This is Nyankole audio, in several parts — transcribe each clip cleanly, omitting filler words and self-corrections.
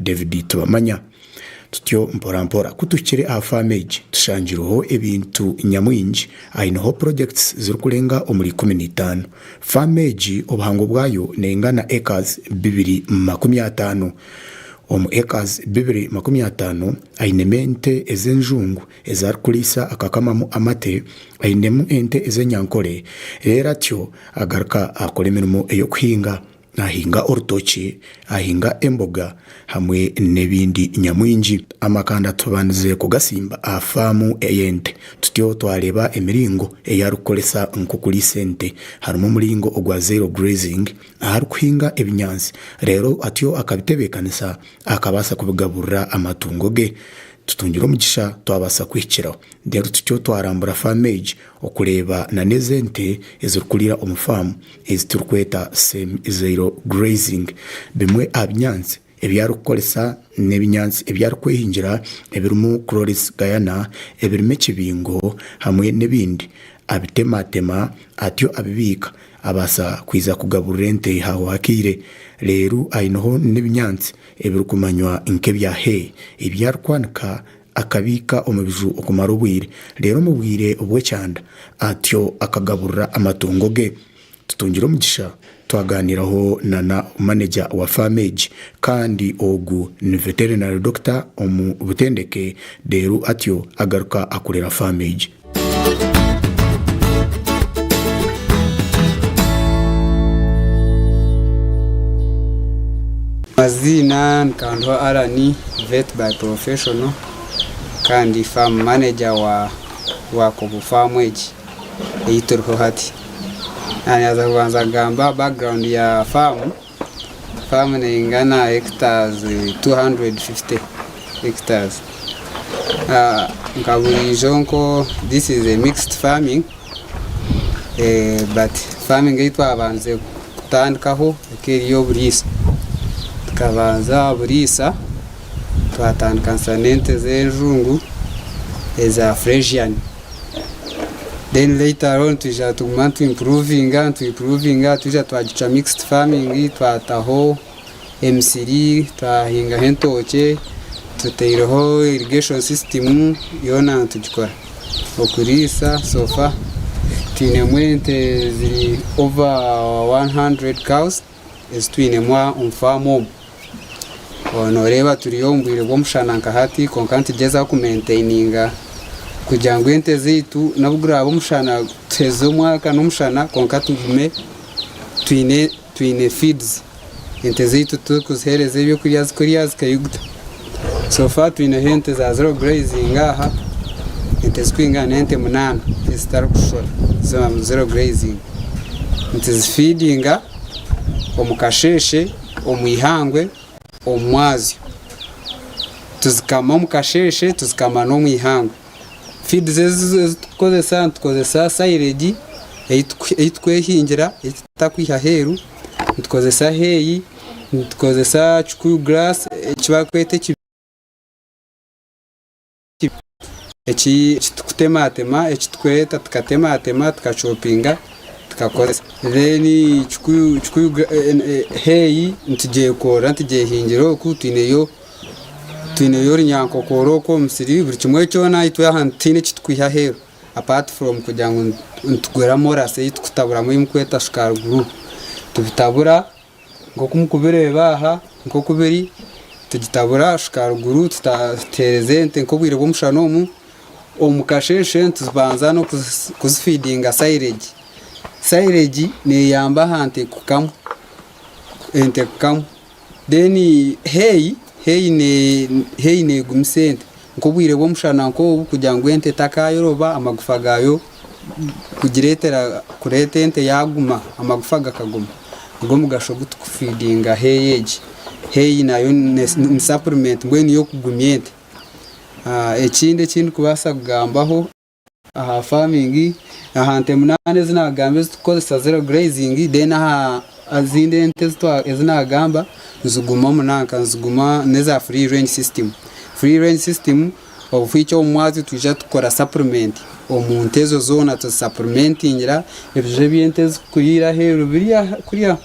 David Tibamanya. Tutyo mpora mpora ku tuhikire aha faamu egi tushangireho ebintu nyamwingi, aineho projects zirikurenga omuri 15. Faamu egi obuhango bwayo neingana acres 250. Omu acres 250 ainemu ente ez'enjungu ezi arikuriisa akakamamu amate, ainemu ente ez'enyankore reero atyo agaruka akora emirimo ey'okuhinga. Naahinga orutookye, ahinga emboga hamwe n'ebindi nyamwingi. Amakanda tubandize kugatsimba aha faamu ey'ente tutyo twareeba emiringo ei arikukoresa nk'okuriisa ente. Harimu omuringo ogwa zero grazing ahu arikuhinga ebinyaatsi reero atyo akabitebeekanisa akabaasa kubigaburira amatungo ge. Tutungire omugisha twabaasa kuhikiraho reero tutyo twarambura faamu egi okureeba n'ezi ente ezirikuriira omu faamu. ezi turikweta semi zero grazing. Bimwe aha binyaatsi ebi arikukoresa n'ebinyaatsi ebi arikwehingira ebirimu Chloris gayana, ebirimu ekibingo hamwe n'ebindi abitematema atyo abibiika abaasa kwija kugaburira ente hahwaho akaire. Reero aineho n'ebinyaatsi ebirikumanywa nk'ebya hay ebi arikwanika akabiika omu biju okumara obwire, reero omu bwire bw'ekyanda atyo akagaburira amatungo ge. Tutungire omugisha twagaaniiraho na na maneja wa faamu egi kandi ogu ni veterinary doctor omu butendeke reero atyo agaruka akurira faamu egi. Amaziina ni Kanduha Allan, vet by professional kandi farm manager wa wa Kobu farm egi ei turiho hati. Naaza kubanza kugamba background ya farm, farm neingana hectares 250 hectares. Nka buriijo nko this is a mixed farming but farming ei twabandize kutandikaho ekaba eri ey'oburiisa. Tukabanza buriisa twatandikanisa n'ente z'enjungu eza Freshian. Then later on twija tuguma nitu improvinga nitu improvinga twija twagicwa mixed farming twataho emisiri twahingaho entookye tutaireho irrigation system yoona nitugikora. Okuriisa so far twinemu ente ziri over 100 cows ezi twinemu omu faamu omu. Noreeba turi omu bwire bw'omushana nka hati kwonka nitugyezaho ku maintaininga kugira ngu ente zaitu n'obu guraabe omushana tuheze omwaka n'omushana kwonka tugume twine twine feeds ente zaitu turikuziheereza ebyokurya zikurya zikaiguta. So far twineho ente za zero grazing aha, ente zirikwingana n'ente munaana ezitarikushushana za zero grazing. Nituzifeedinga omu kasheeshe, omu ihangwe, omu mwazyo. Tuzikama omu kasheeshe tuzikama n'omu ihangwe. Feeds ezi turikukozesa nitukozesa silage ei turikwehingira ei tutarikwiha aheeru, nitukozesa hay, nitukozesa kikuyu grass eki barikweta eki turikutematema eki turikureeta tukatematema tukachopinga tukakozesa. Then kikuyu hay nitugyekorera nitugyehingira oku twineyo Twineyo orunyankokoora okwo omu musiri buri kimwe kyona itwe aha titwine eki turikwiha aheeru apart from kugira ngu nitugura morasi ei turikutaburamu ei murikweta shukaari guru. Tubitabura nk'oku murikubireeba aha nk'oku biri tugitabura shukaari guru tuteereza ente nk'obwire bw'omushana omu, omu kasheeshe nitubanza n'okuzifidinga silage. Silage neeyamba aha nte kukamwa, ente kukamwa. Then hay, hay ne hay negumisa ente nk'obwire bw'omushana nk'obu kugira ngu ente etakayoroba amagufa gaayo kugireetera kureeta ente yaaguma amagufa gakaguma nigwo mugasho ogu tukufidinga hay egi. Hay nayo ni supplement mbwenu y'okugumya ente. Ekindi eki ndikubaasa kugambaho. Aha farming aha nte munaana ezi nagamba ezi tukukozesa zero grazing then aha ezindi ente ezi nagamba niziguma omu nanka niziguma neza free range system. Free range system obuhwikye omu mwazyo twija tukora supplement omu nte ezo zoona tuzisapulimentingira ebiju ebi ente zikuriira aheeru biri kuriya.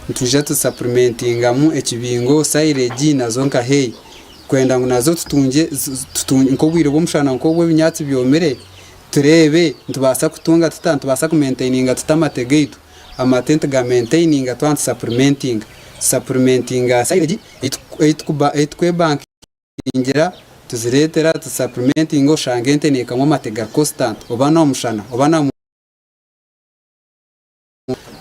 Nitwija tusapulimentingamu ekibingo, silage nazo nka hay kwenda ngu nazo tutungye nk'obwire bw'omushana nk'obu ebinyaatsi byomire tureebe nitubaasa kutunga tuta, nitubaasa kumentaininga tuta amate gaitu. Amate nitugamentaininga twaba nitusapulimentinga. Tusapulimentinga silage ei tukwebankingira tuzireetera tusapulimentinga oshanga ente neekamwa amate gari constant oba n'omushana oba na.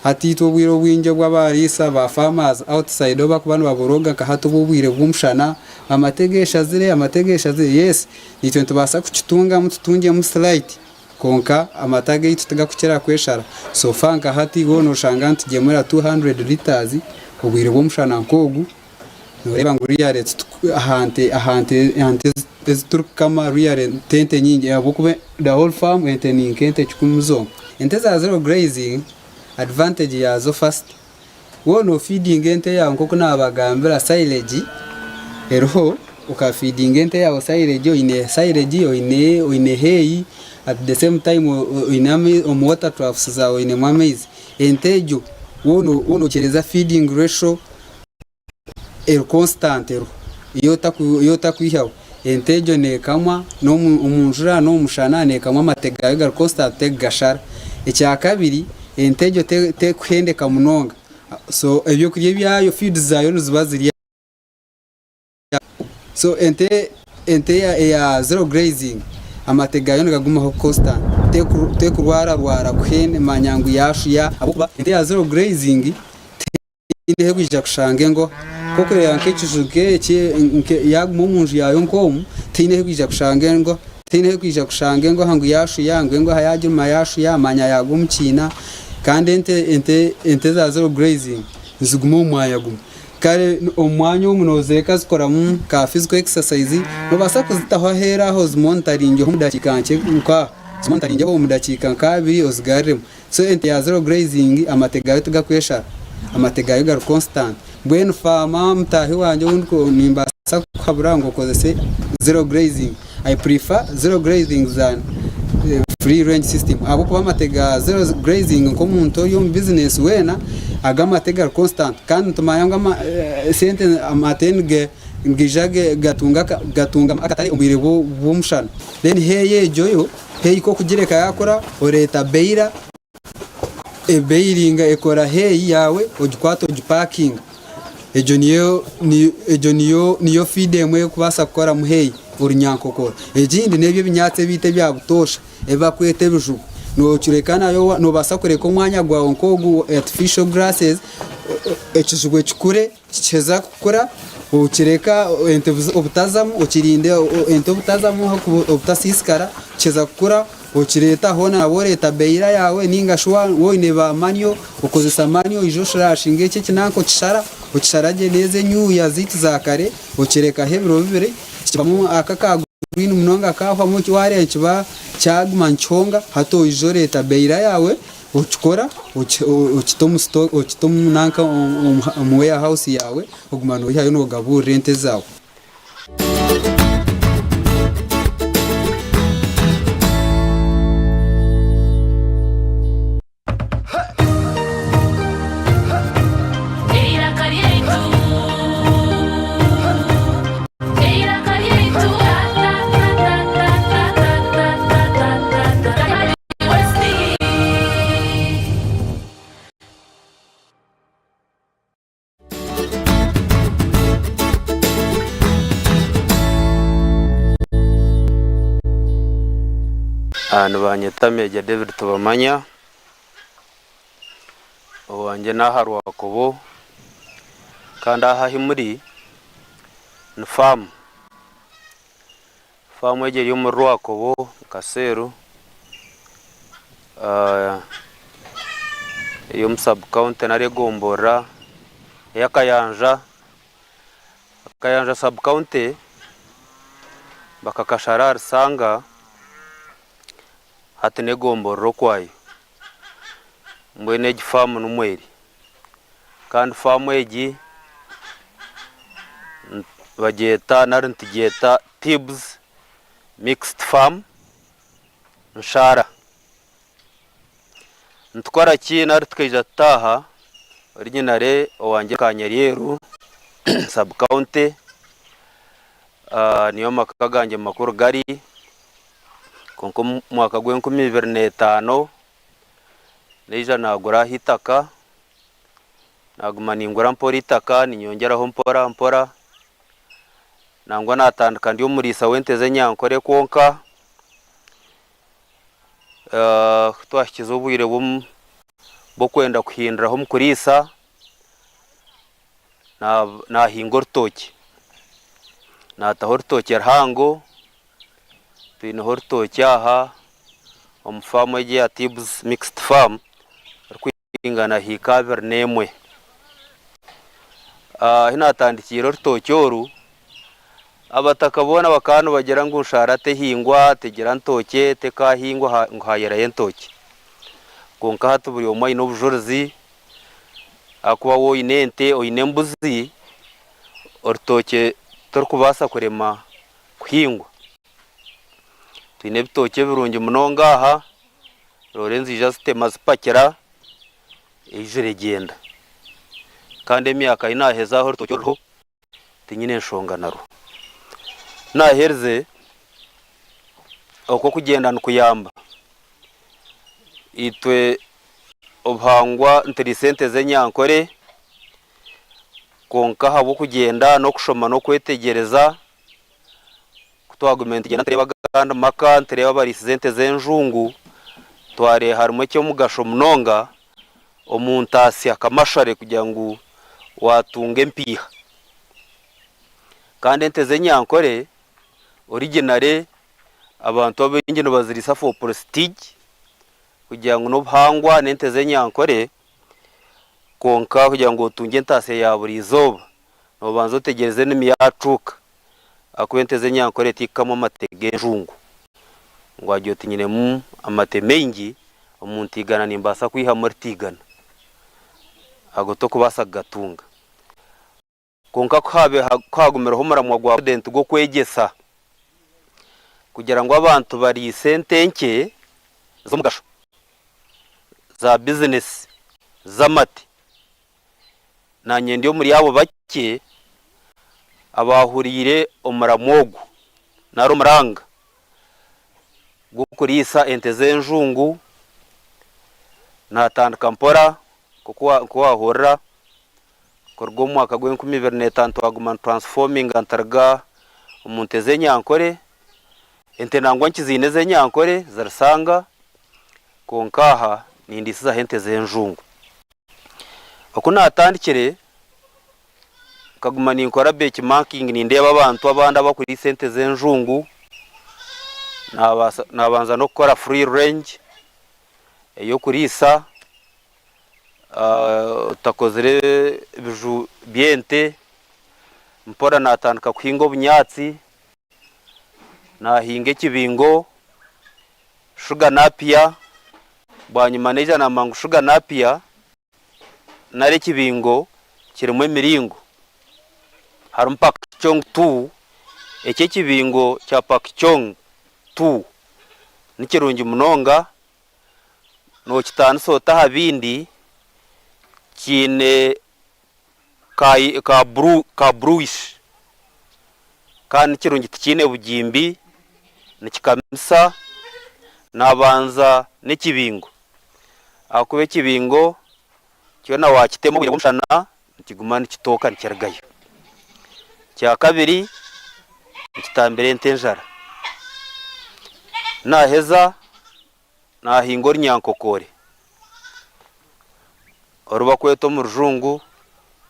Hati itwe obwire obwingi obu abariisa ba farmers outside obu bakuba nibaboroga nka hati obu obwire bw'omushana amate geshazire amate geshazire yes itwe nitubaasa kukitungamu tutungyemu slight kwonka amate agaitu tigakukira kweshara so far nka hati iwe noshanga nitugyemura 200 litres obwire bw'omushana nk'ogu. Noreeba ngu really aha nte aha nte aha nte ezi turikukama really t'ente nyingi ahabw'okuba the whole farm ente ni nk'ente kikumi zonka. Ente za zero grazing advantage yaazo first waaba nofeedinga ente yaawe nk'oku naabagambira silage eriho okafeedinga ente yaawe silage oine silage oine oine hay at the same time oine omu water troughs zaawe oinemu amaizi, ente egyo waaba nokyereza feeding ratio eri constant eriho ei otakwihaho. Ente egyo neekamwa n'omu njura n'omu mushana neekamwa amate gaayo gari constant terikugashara. Ekyakabiri ente egyo terikuhendeka munonga so ebyokurya byayo feeds zaayo niziba ziri so ente eya zero grazing amate gaayo nigagumaho constant terikurwararwara manya ngu yaashuya ahabw'okuba ente eya zero grazing Tihaine ahu erikwija kushanga engoha. Nk'okureeba nk'ekiju nk'eki yaaguma omu nju yaayo nk'omu, tihaine ahu erikwija kushanga engoha. Tihaine ahu erikwija kushanga engoha ngu yaashuya, ngu engoha yaagiruma yaashuya manya yaagwa omu kiina. Kandi ente ente ente eza zero grazing niziguma omu mwanya gumwe. Kare omu mwanya omu noozireka zikoramu nka physical exercise, noobaasa kuzitaho aheeru aho ozimonitaringeho omu dakiika nkye nka ozimonitaringeho omu dakiika nk'abiri ozigaruremu. So ente ya zero grazing amate gaayo tigakweshara, amate gaayo gari constant. Mbwenu farmer mutaahi wangye ou ndiku nimbaasa kukuhabura ngu okozese zero grazing. I prefer zero grazing than free range system ahabw'okuba amate ga zero grazing nk'omuntu ori omu business weena ago amate gari constant kandi nitumanya ngu ama sente amate nigaija gatunga gatunga akatare omu bwire bw'omushana. Then hay egyo yo Hay ku okugireka yakura oreeta baler, ebailinga ekora hay yaawe ogikwata ogipakinga. Egyo niyo egyo niyo niyo feed emwe erikubaasa kukoramu hay orunyankokoro. Ekindi n'ebyo ebinyaatsi ebiitu ebya butoosha ebi barikweta ebijubu. Nookireka nayo noobaasa kureka omwanya gwawe nk'ogu artificial grasses ekijubu kikure. Kikiheza kukura okireka ente obutazamu okirinda ente obutazamu obutasiisikara kiheza kukura okireeta hoona nabwo oreeta beyira yaawe ninga shi waaba oine ba manyo okozesa manyo oija oshurashinga eki ekinanka okishara okishara gye n'ezi enyuuya zaitu za kare okirekaho ebiro bibiri kibamu aka aka guriini munonga kahwamu wareeba nikiba kyaguma nikihonga hati oija oreeta beyira yaawe. Okikora okita omu sito okita omu nanka omu warehouse yaawe oguma noihayo nogaburira ente zaawe. Eiraka ryaitu Eiraka ryaitu Nibanyeta Major David Tibamanya, owangye n'aha Rwakobo kandi aha ahi muri ni faamu. Faamu egi eri omuri Rwakobo Kaseru eri omu sabu kawunti nari egomborora eya Kayanja. Kayanja sabu kawunti bakakashara ahari Sanga hati n'egomborora okwayo. Mbwenu egi faamu nimwo eri. Kandi faamu egi nibagyeta nari nitugyeta Tibs Mixed Farm Nshaara. Nitukora ki nari tukaija tuta aha? Originally owangye Kanyaryeru sub county niyo amaka gangye makuru gari kwonka omu mwaka gw'enkumi ibiri n'etaano naija nagura aha itaka naguma ningura mpora itaka ninyongyeraho mpora mpora nangwa natandika ndi omuriisa w'ente z'enyankore kwonka. Ku twahikize obwire bw'okwenda kuhinduraho omu kuriisa, naahinga orutookye. Naataho orutookye ruhango, twineho orutookye aha omu faamu egi eya Tibs Mixed Farm rurikwingana hiika 21. Ahu naatandikiire orutookye oru, Abataka boona bakaba nibagira ngu Nshaara tehingwa, tegira ntookye, tekaahingwa ngu haayerayo entookye. Kwonka hati buri omwe aine obujurizi ahakuba waaba oine ente, oine embuzi, orutookye torikubaasa kurema kuhingwa. Twine ebitookye birungi munonga aha, roore niziija zitema zipakira, eijura egyenda. Kandi emyaka ei naaheza aho orutookye ruriho, Tinyine nshonga narwo. Naaherize okwo okugyenda nikuyamba itwe obuhangwa nituriisa ente z'enyankore kwonka ahabw'okugyenda n'okushoma n'okwetegyereza ku twagumire nitugyenda nitureeba agandi maka nitureeba abariisize ente z'enjungu twareeba harimu eky'omugasho munonga omu ntaasya kamashare kugira ngu waatunga empiiha. Kandi ente z'enyankore originally abantu abaingi nibaziriisa for prestige kugira ngu n'obuhangwa n'ente z'enyankore kwonka kugira ngu otungye entaasya ya buri izooba noobanza otegyereze enimi yaacuuka ahakuba ente z'enyankore tikukamwa amate g'enjungu ngu wagira oti nyinemu amate maingi omu ntiigana nimbaasa kwihamu ritiigana, ago tokubaasa kugatunga. Kwonka ku haagumireho omuramwa gwa Purezidenti gw'okwegyesa kugira ngu abantu bariise ente nkye z'omugasho za bizinesi z'amate, naanye ndi omuri abo bakye abaahuriire omuramwa ogu nari omuranga gw'okuriisa ente z'enjungu, naatandika mpora nk'oku waahurira kuruga omu mwaka gw'enkumi ibiri n'etaano twaguma nituransifominga nituruga omu nte z'enyankore, ente nangwa nkiziine ez'enyankore zirisanga kwonka aha nindiisizaho ente z'enjungu. Oku naatandikire Nkaguma ninkora benchmarking nindeeba abantu abandi abakuriisa ente z'enjungu, nabanza n'okukora free range ey'okuriisa otakozire biju by'ente, mpora natandika kuhinga obunyaatsi, nahinga ekibingo, sugar napier, bwanyima naija nagamba ngu sugar napier nari ekibingo kirimu emiringo. Harimu Pakchong Tu, eki ekibingo kya Pakchong Tu ni kirungi munonga, nookitaanisa ota aha bindi, kiine ka ka bluish kandi ni kirungi tikiine bugimbi, nikikamisa, naabanza n'ekibingo. Ahakuba ekibingo kyona waakitema obwire bw'omushana nikiguma nikitooka nikirugayo. Ekyakabiri nikitambira ente enjara. Naaheza naahinga orunyankokoore oru barikweta omu rujungu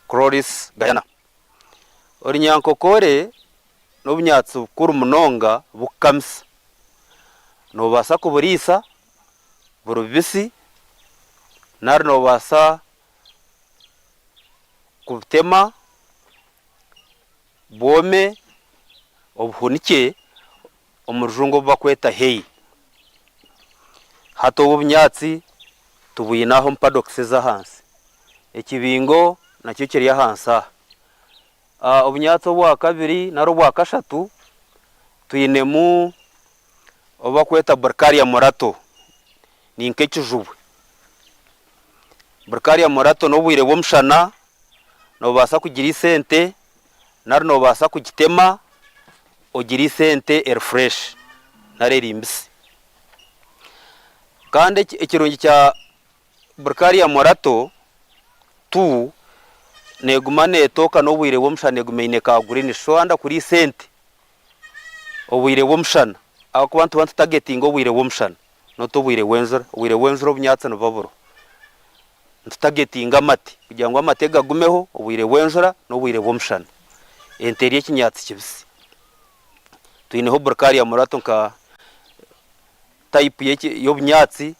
Chloris Gayana. Orunyankokoore n'obunyaatsi bukuru munonga bukukamisa. Noobaasa kuburiisa buri bubisi nari noobaasa kubutema bwome obuhunikye omu rujungu obu barikweta hay. Hati obu obunyaatsi tubwine aha omu paddocks ez'ahansi. Ekibingo nakyo kiri ahansi aha. Obunyaatsi obwakabiri nari obwakashatu twinemu obu barikweta Burikaria murato ni nk'ekijubwe. Burikaria murato n'obwire bw'omushana noobaasa kugiriisa ente nari noobaasa kugitema ogiriise ente eri fureshi nari eri mbisi. Kandi ekirungi kya Burikaria murato tu neeguma neetooka n'obwire bw'omushana eguma eine ka gurini so wayenda kuriisa ente obwire bw'omushana ahabw'okuba nituba nitutagetinga obwire bw'omushana not obwire bw'enjura, obwire bw'enjura obunyaatsi nibuba buriho. Nitutagetinga amate kugira ngu amate gagumeho obwire bw'enjura n'obwire bw'omushana. Ente erya ekinyaatsi kibisi. Twineho Burikaria murato nka type y'obunyaatsi,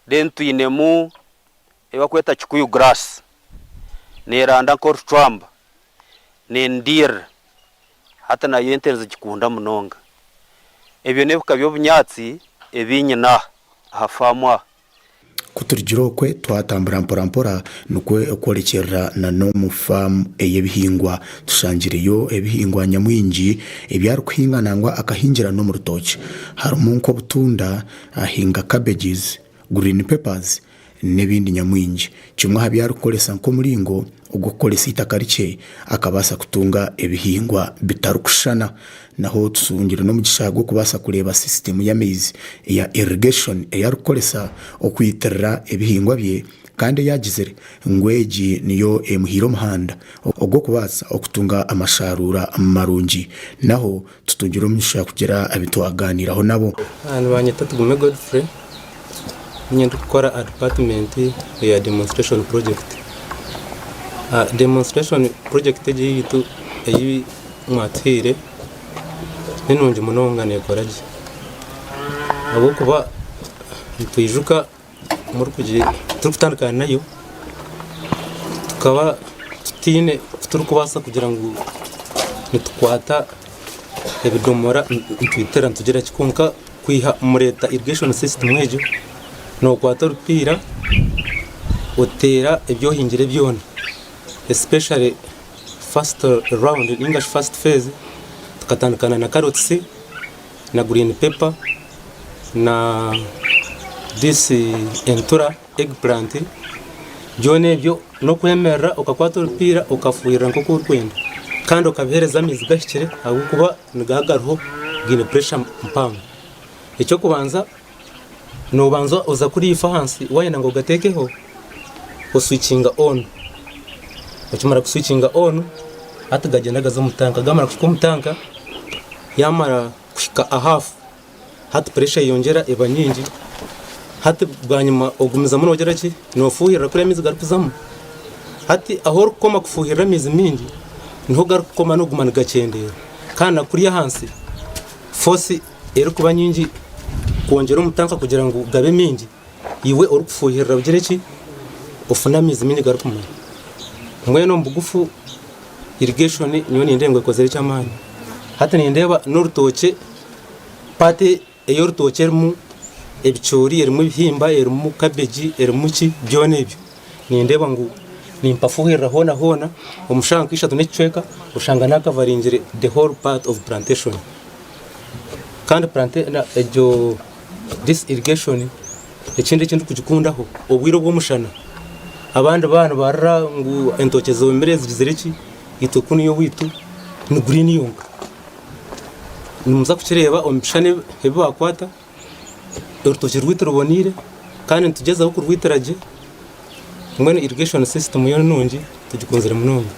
then twinemu ei barikweta Kikuyu grass, neeranda nk'orucwamba, nendiirira. Hati nayo ente nizigikunda munonga. Ebyo n'ebika by'obunyaatsi ebi nyine aha, aha faamu aha. Ku turigira okwe twatambura mpora mpora nikwo kworekyerera na n'omu faamu ey'ebihingwa. Tushangireyo ebihingwa nyamwingi ebi arikuhinga nangwa akahingira n'omu rutookye. Harimu nk'obutunda, ahinga cabbages, green peppers n'ebindi nyamwingi. Kimwe aha bi arikukoresa nk'omuringo ogw'okukoresa eitaka rikye akabaasa kutunga ebihingwa bitarikushushana. Naho tusungire n'omugisha gw'okubaasa kureeba sisitemu y'amaizi eya irrigation ei arikukoresa okwitirira ebihingwa bye kandi ei agizire ngu egi niyo emuhaire omuhanda ogw'okubaasa okutunga amasharuura marungi. Naho tutungire omugisha kugira abu twagaaniiraho nabo. Nibanyeta Tugume Godfrey, niinye ndikukora aha dipatimenti eya demonstration project. Demonstration project egi eyaitu ei mwatuhaire ni nungi munonga neekora gye ahabw'okuba nitwijuka turikutandika nayo tukaba tutaine oku turikubaasa kugira ngu nitukwata ebidomora nitwitira nitugira ki kwonka kwiha mureeta irrigation system egyo nokwata orupiira oteera ebi ohingire byona especially first round ningashi first phase tukatandikana na carrots na green pepper na this entura egg plant byona ebyo n'okwemerera okakwata orupiira okafuhirira nk'oku orikwenda kandi okabiheereza amaizi gahikire ahabw'okuba nigaba gariho gaine pressure mpango. Eky'okubanza noobanza oza kuriya ife ahansi waayenda ngu ogateekeho oswikinga on, okimara kuswikinga on hati gagyenda gaza omu tanka gaamara kuhika omu tanka yaamara kuhika ahafu hati puresha eyongyera eba nyingi hati bwanyima ogumizamu nogira ki nofuhirira kuriya amaizi garikuzamu hati ahu orikukoma kufuhirira amaizi maingi niho garikukoma noguma nigakyendeera kandi na kuriya ahansi force erikuba nyingi kwongyera omu tanka kugira ngu gabe maingi iwe orikufuhirira ogire ki ofune amaizi maingi garikumara mbwenu omu bugufu irrigation nyowe nindeeba ngu ekozire eky'amaani. Hati nindeeba n'orutookye part ey'orutookye erimu ebicoori, erimu ebihimba, erimu cabbage, erimu ki byona ebyo. Nindeeba ngu nimpafuuhirira hoona hoona omu shaaha nka ishatu n'ekicweka oshanga naakavaringire the whole part of plantation. Kandi egyo this irrigation Ekindi eki ndikugikundaho, obwire obw'omushana abandi baaba nibarira ngu entookye zoomire zigizire ki, itwe kunu owaitu ni guriini yonka. Nimuza kukireeba omu bishushani ebi baakwata, orutookye rwaitu ruboneire kandi nitugyezaho kurwitira gye, mbwenu irrigation system yo ni nungi tugikunzire munonga.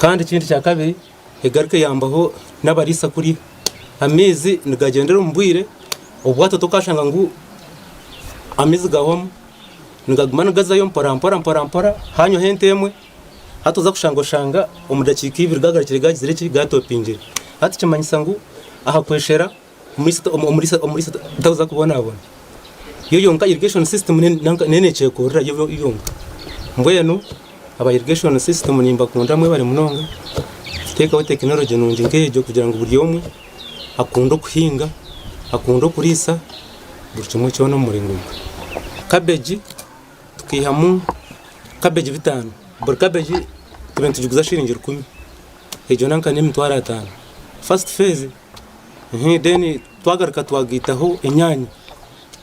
Kandi ekindi kya kabiri egaruka eyambaho n'abariisa kurya. Amaizi nigagyendera omu bwire, obwato tokashanga ngu amaizi gahwamu, nigaguma nigazayo mpora mpora mpora mpora hanywaho ente emwe, hati oza kushanga oshanga omu dakiika ibiri gagarukire gagizire ki gatopingire. Hati nikimanyisa ngu aha kweshera omuriisa takuza kubonabona. Yo yonka irrigation system neyo nekyekorera yo yonka. Mbwenu aba irrigation system nimbakunda mwebare munonga kuteekaho tekinologi nungi nk'egyo kugira ngu buri omwe akunde okuhinga, akunde okuriisa buri kimwe kyona omu muringo gwe. Cabbage tukaihamu cabbage bitaano, buri cabbage tubaire nitugiguza shiringi rukumi, egyo nanka n'emitwaro ataano. First phase then twagaruka twagaitaho enyaanya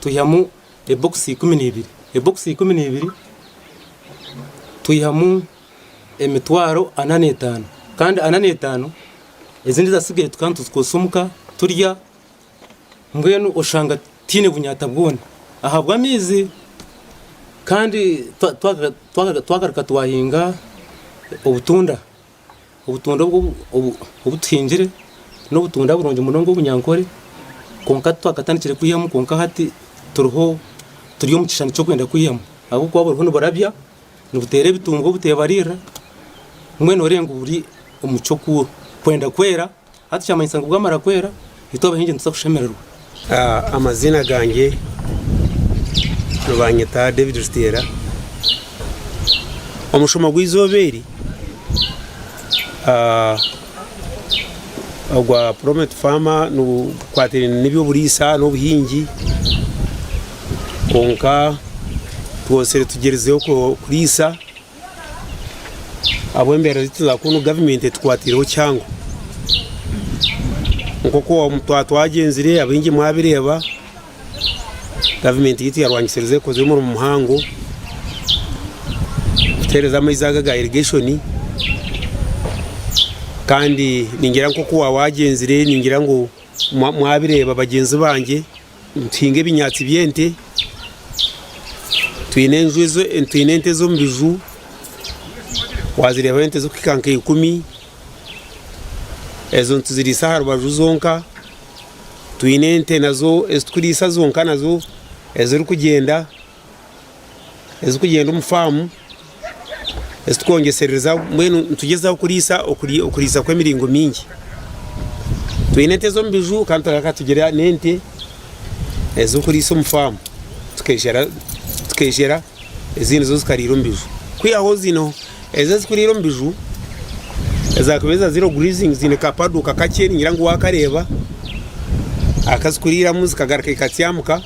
twihamu ebokisi ikumi n'ibiri, ebokisi ikumi n'ibiri. Twihamu emitwaro 45 kandi 45 ezindi ezasigaire tukaba nituzikozesa omuka turya mbwenu oshanga tihaine bunyata bwona ahabw'amaizi kandi twagaruka twahinga obutunda, obutunda obu tuhingire n'obutunda burungi munonga obunyankore kwonka titwakatandikire kwihamu kwonka hati turiho turi omu kishushani ky'okwenda kwihamu ahabw'okuba buriho niburabya. Nibuteera ebitunga obuteebariirira, mbwenu oreeba ngu buri omu ky'okwenda kwera, hati kyamanyisa ngu bwamara kwera, itwe abahingi nituza kushemererwa. Amaziina gangye nibanyeta David Ruteera. Omushomo gw'eizooba eri ogwa Prominent Farmer nigukwatiraine n'eby'oburiisa n'obuhingi kwonka twosire tugyerizeho kuriisa ahabw'embeera ei turi kunu gavumenti etukwatiireho kihango. Nk'oku twagyenzire abaingi mwabireeba gavumenti yaitu yarwangisirize ekozire omurimo muhango kutuheereza amaizi aga aga irrigation kandi ningira nk'oku wagyenzire ningira ngu mwabireeba bagyenzi bangye. Nituhinga ebinyaatsi by'ente, twine enju twine ente ez'omu biju, waazireebaho ente zirikuhika nka ikumi, ezo nituziriisa aha rubaju zonka, twine ente nazo ezi turikuriisa zonka nazo ezirikugyenda ezirikugyenda omu faamu eziturikwongyesereza mbwenu nitugyezaho kuriisa okuriisa kw'emiringo mingi. Twine ente ez'omu biju kandi twagaruka tugira n'ente ez'okuriisa omu faamu tukeeshera ezindi zo zikariira omu biju. Kwihaho zino ezo ezikuriira omu biju ezaakubaire eza zero grazing ziine ka padoka kakye ningira ngu waakareeba aku zikuriiramu zikagaruka zikatsyamuka.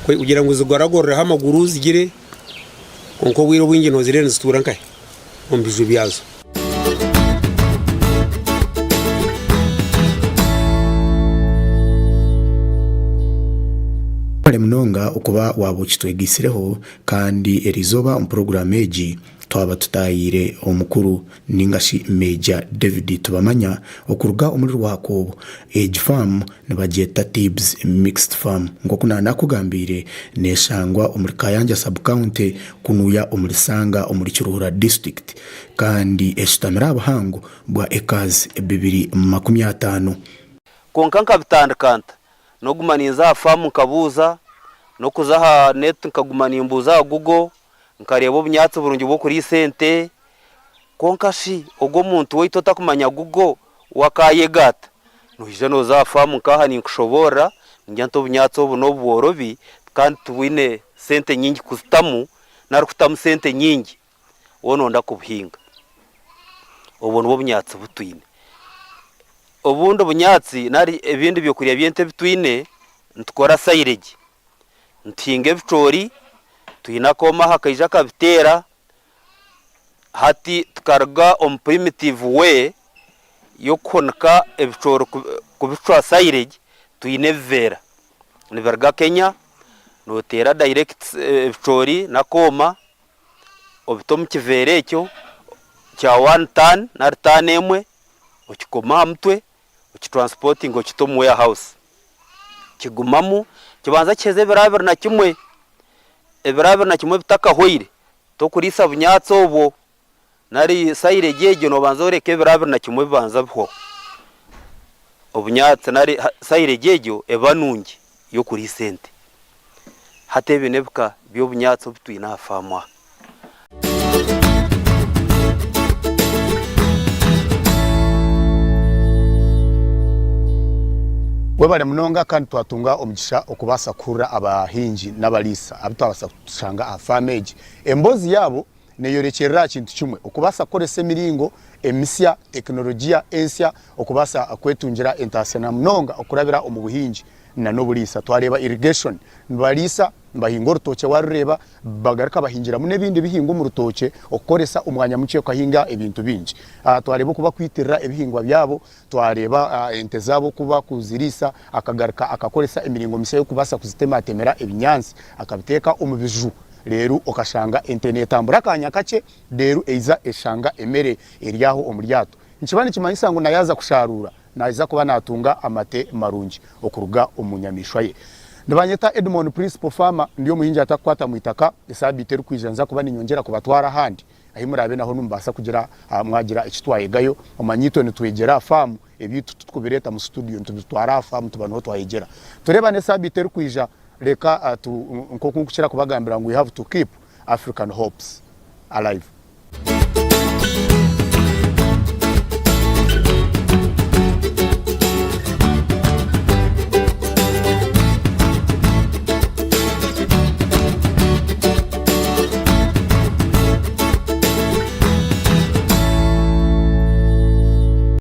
Kugira ngu zigoragorireho amaguru zigire, kwonka obwire obwingi nozireeba nizituura nkahi? Omu biju byazo. Webare munonga okuba waaba okitwegeitsireho kandi eriizooba omu puroguraamu egi twaba tutaahiire omukuru ninga shi Major David Tibamanya okuruga omuri Rwakoobo. Egi faamu nibagyeta Tibbs Mixed Farm. Nk'oku naanakugambiire, neeshangwa omuri Kayanja Sub-County kunuya omuri Sanga omuri Kiruhura District kandi eshutamire aha buhango bwa ekazi 250. Kwonka nkabitandika nta? N'okuguma ninza aha faamu nkabuuza, n'okuza aha net nkaguma nimbuuza aha Google, Nkareeba obunyaatsi burungi bw'okuriisa ente. Kwonka shi ogwo omuntu waitu otakumanya Google we akaayega ata? Noija nooza aha faamu nk'aha ninkushoboorora, ningira nti obunyaatsi obu n'obu bworobi kandi tibwine sente nyingi kuzitamu nari kutamu sente nyingi waaba nooyenda kubuhinga. Obwo nibwo bunyaatsi bu twine. Obundi bunyaatsi nari ebindi byokurya by'ente ebi twine, nitukora silage. Nituhinga ebicoori, twine akooma aha kaija kabiteera, hati tukaruga omu primitive way y'okuhunika ebicoori kubicwa silage, twine ebiveera nibiruga Kenya, noteera direct ebicoori n'akooma obite omu kiveera ekyo kya one ton nari taani emwe, okikome aha mutwe, okitransportinge okite omu warehouse. Kigumamu kibanza kiheza ebiro 21, ebiro 21 bitakahweire tokuriisa bunyaatsi obwo nari silage egyo nobanza oreka ebiro 21 bibanza bihwaho. Obunyaatsi nari silage egyo eba nungi y'okuriisa ente. Hati ebi n'ebika by'obunyaatsi obu twine aha faamu aha. Webare munonga kandi twatunga omugisha okubaasa kuhurira abahingi n'abariisa abu twabaasa kushanga aha faamu egi. Emboozi yaabo neeyorekyerera aha kintu kimwe, okubaasa kukoresa emiringo emisya, tekinologiya ensya okubaasa kwetungira entaasya na munonga okurabira omu buhingi n'oburiisa. Twareeba irrigation, nibariisa Nibahinga orutookye waarureeba bagaruka bahingiramu n'ebindi bihingwa omu rutookye okukoresa omwanya mukye okahinga ebintu bingi. Twareeba oku bakwitirira ebihingwa byabo, twareeba ente zaabo oku bakuziriisa, akagaruka akakoresa emiringo misya y'okubaasa kuzitematemera ebinyaatsi akabiteeka omu biju. Reero okashanga ente neetambura akaanya kakye reero eiza eshanga emere eri aho omu ryato. Nikiba nikimanyisa ngu na yaaza kushaaruura naija kuba naatunga amate marungi okuruga omu nyamaishwa ye. Nibanyeta Edmond Principal Farmer, ndi omuhingi atakukwata mu itaka. Esaabiiti erikwija ninza kuba ninyongyera kubatwara ahandi ahi muraabe naho nimubaasa kugira mwagira eki twayegayo. Omanye itwe nitwegyera aha faamu, ebyaitu titukubireeta mu situdiyo nitubitwara aha faamu tuba niho twayegyera. Tureebane esaabiiti erikwija, reka tu nk'oku nkukira kubagambira ngu we have to keep African hopes alive.